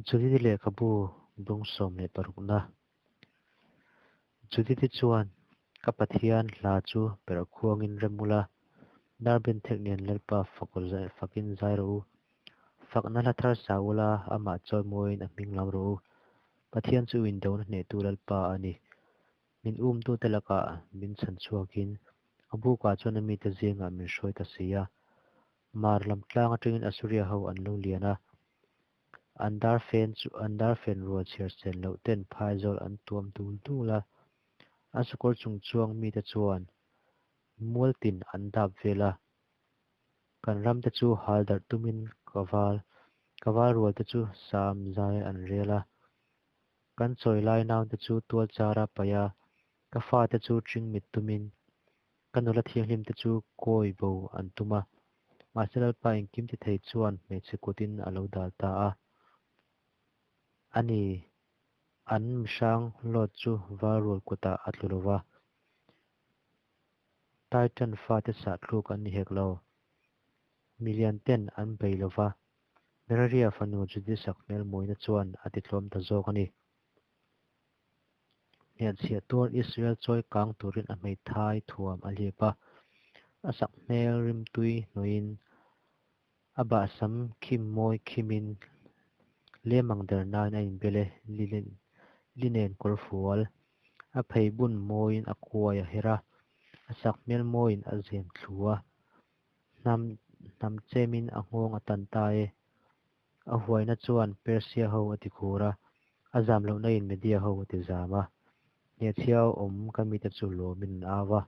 Judith-i lehkhabu bung 16 na. Judith-i chuan, Ka Pathian hla chu perh khuangin rem ula, darbenthek nen Lalpa fakin zai rawh u. Fakna hla thar sa ula, amah chawimawiin a hming lam rawh u. Pathian chu indona hnehtu Lalpa a ni. Min umtute lakah min chhan chhuakin, a bukah chuan a mite zingah min hruai ta si a. Hmar lam tlang atangin Assuria ho an lo lian a, an darfen chu an darfen rual chhiar sen loh ten phaizawl an tuam dul dul a, an sakawr chung chuang mite chuan mual tin an dap vel a. Kan ram te chu hal darh tumin ka val ka val rual te chu sam zai an rel a, kan chawi lai naute chu tual chara paih a, ka fate chu ṭingmit tumin Ka nula thianghlim te chu kawi bo an tum a, mahse Lalpa engkim ti thei chuan hmeichhe kutin a lo dal ta a. A ni, an mihrang lawt chu valrual kutah a tlu lo va, Titan fate sahthluk an ni hek lo. Milian ten an bei lo va, Meraria fanu Judisak hmelmawina chuan a titlawm ta zawk a ni. Hmelchhiah tuar Israel chawi kang turin a hmeithai thuam a hlip a, a sak hmel rimtui hnuaiin a bahsam khim mawi khimin lemang der nain a inbel e, linen kawr fual. A phei bun mawiin a kuai a her a, a sak hmel mawiin a zem thlu a, hnam hnam chemin a nghawng a tan ta e. A huaina chuan Persia ho a ti khur a, a zam lohna in Media ho a ti zam a. Hnehchhia awm ka mite chu lawmin an au a,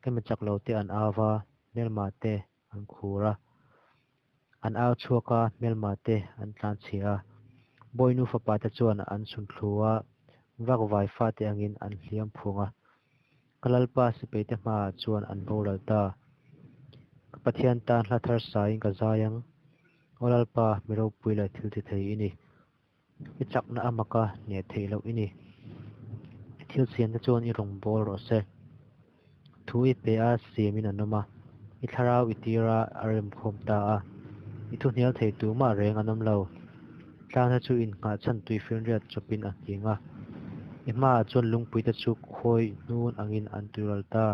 ka mi chak lo te an au a, hmelma te an khur a. An au chhuak a, hmelma te an tlan chhia a. Bawinu fapa te chuan an chhun thlu a, vakvai fate angin an hliam phung a. Ka Lalpa sipaite hmaah chuan an boral ta. Ka Pathian tan hla thar sain ka zai ang. Aw Lalpa, mi ropui leh thil ti thei i ni. I chakna a maka hneh theih loh i ni. I thil siamte chuan i rawn bawl rawh se. Thu i pe a, siamin an awm a, i thlarau i tir a, a remkhawm ta a. I thu hnial thei tumah reng an awm lo. Tlangte chu innghah chhan tuifinriat chawpin a nghing a. I hmaah chuan lungpuite chu khawi hnun angin an tuiral ta.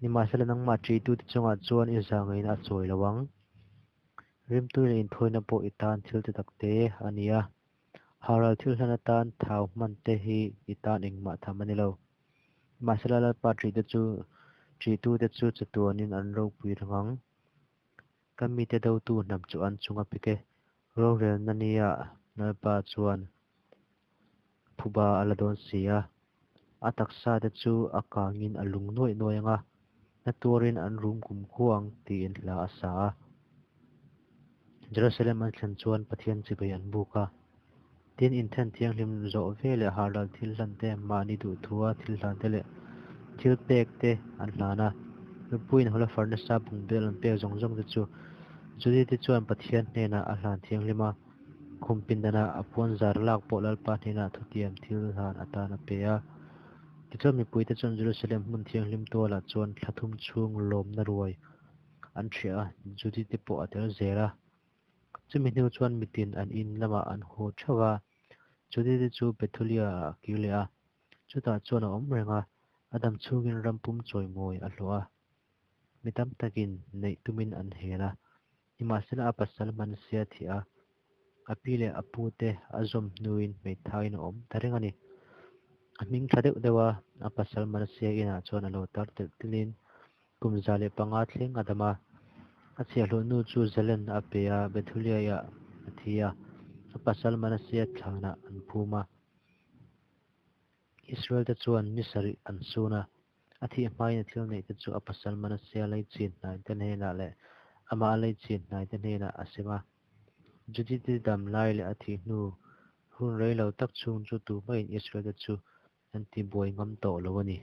Nimahsela nangmah ṭihtute chungah chuan i zahngaiin a chawi lo ang. Rimtui leh inthawina pawh i tan thil ti tak te a ni a. Haral thil hlan atan thau hman te hi i tan engmah tham a ni lo. Nimahsela Lalpa ṭihte chu ṭihtute chu chatuanin an ropui reng ang. Ka mite dotu hnam chu an chung a pek e. Rorelna nia Lalpa chuan phuba a la dawn si a, a taksa te chu a kangin a lung nuaih nuaih ang a, na tuarin an rum kum khua ang tiin hla a sa a. Jerusalem an thlen chuan Pathian chibai an buk a. Tin, inthen thianghlim zawh ve leh harlal thil hlan te, mahni duhthua thil hlan te leh thil pek te an hlan a. Mipuiin Holofernes-a bungbel an pek zawng zawng te chu Judith-i chuan Pathian hnenah a hlan thianghlim a, khum pindanah a puanzar lak pawh Lalpa hnenah thutiam thil hlan atan a pe a. Tichuan mipuite chuan Jerusalem hmun thianghlim tualah chuan thla thum chhung lawmna ruai an ṭhiah a, Judith-i pawh a tel zel a. Chumi hnu chuan mitin an in lamah an haw theuh a, Judith-i chu Bethulia-ah a kir leh a, chutah chuan a awm reng a, a dam chhungin ram pum chawimawi a hlawh a. Mi tam takin neih tumin an hel a, nimahsela a pasal Manasea thih a, a pi leh a pute a zawm hnuin hmeithaiin a awm ta reng a ni. A hming tha deuh deuh a, a pasal Manasea inah chuan a lo tar telh telhin Kum 105 thleng a dam a, a chhiahhlawh nu chu Zelen a pe a, Bethuliaiah a thi a, a pasal Manasea thlanah an phum a. Israel-te chuan ni sarih an sun a, a thih hmain a thil neihte chu a pasal Manasea leichin hnaite hnenah leh amah a leichin hnaite hnenah a sem a. Judith-i dam lai leh a thih hnu hun rei lo tak chhung chu tumah in Israel-te chu an tibuai ngam tawh lo a ni.